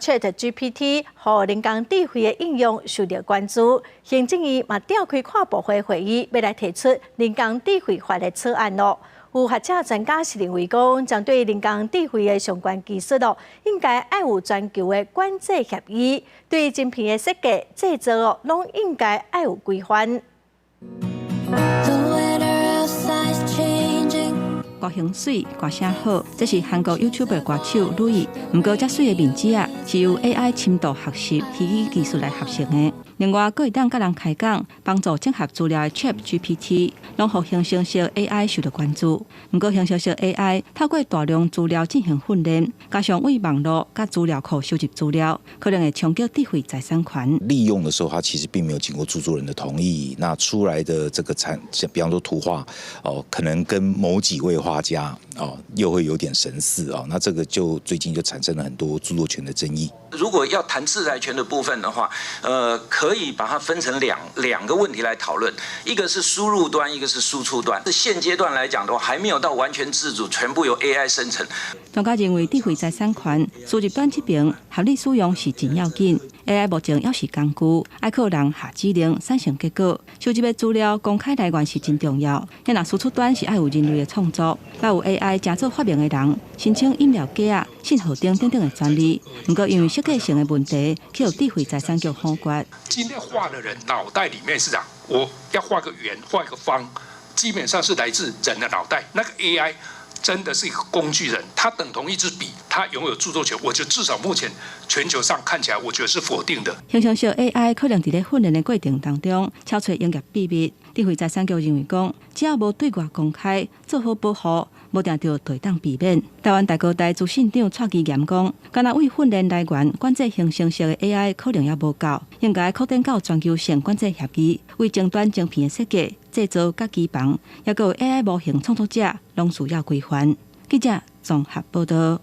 ChatGPT 予人工智慧的應用受到關注，行政院嘛召開跨部會會議，欲來提出人工智慧法的草案囉。有學者專家是認為講，針對人工智慧的相關技術囉，應該愛有全球的管制協議，對晶片的設計製造哦，攏應該愛有規範。 The weather outside's changing. 歌型媠，歌聲好，這是韓國 YouTuber 歌手魯易。毋過，這媠的面子啊，是由 AI 深度學習虛擬技術來合成的。另外，閣會當佮人開講，幫助整合資料的 ChatGPT，攏予形成式 AI 受到關注。毋過，形成式 AI 透過大量資料進行訓練，加上對網路佮資料庫收集資料，可能會衝擊智慧財產權。利用的時候，它其實並沒有經過著作人的同意，那出來的這個產，比方說圖畫，哦，可能跟某幾位畫家哦，又會有點神似哦，那這個就最近就產生了很多著作權的爭議。如果要談智財權的部分的話，可以把它分成兩個問題來討論，一個是輸入端，一個是輸出端。現階段來講的話，還沒有到完全自主，全部由 AI 生成。專家認為，智慧財產權輸入端這邊合理使用是真要緊。AI 目前猶是工具，愛靠人下指令產生結果。收集的資料公開來源是真重要。但若輸出端是愛有人類的創作，還有 AI 成做發明的人申請飲料機仔、信號燈等等的專利。毋過因為設計性的問題，去予智慧財產局否決。今天畫的人腦袋裡面是這樣，我要畫個圓，畫一個方，基本上是來自人的腦袋。那個 AI 真的是一個工具人，它等同一支筆，它擁有著作權。我覺得至少目前全球上看起來，我覺得是否定的。形成式 AI 可能佇咧訓練的過程當中，抄揣營業秘密。智慧財產局認為講，只要無對外公開，做好保護，無定著會當避免。台灣大哥大資訊長蔡其嚴講，干焦對訓練來源管制形成式的 AI 可能猶無夠，應該擴展到全球性管制協議，為終端晶片的設計、製造佮機房，猶閣有 AI 模型創作者，攏需要規範。記者綜合報道。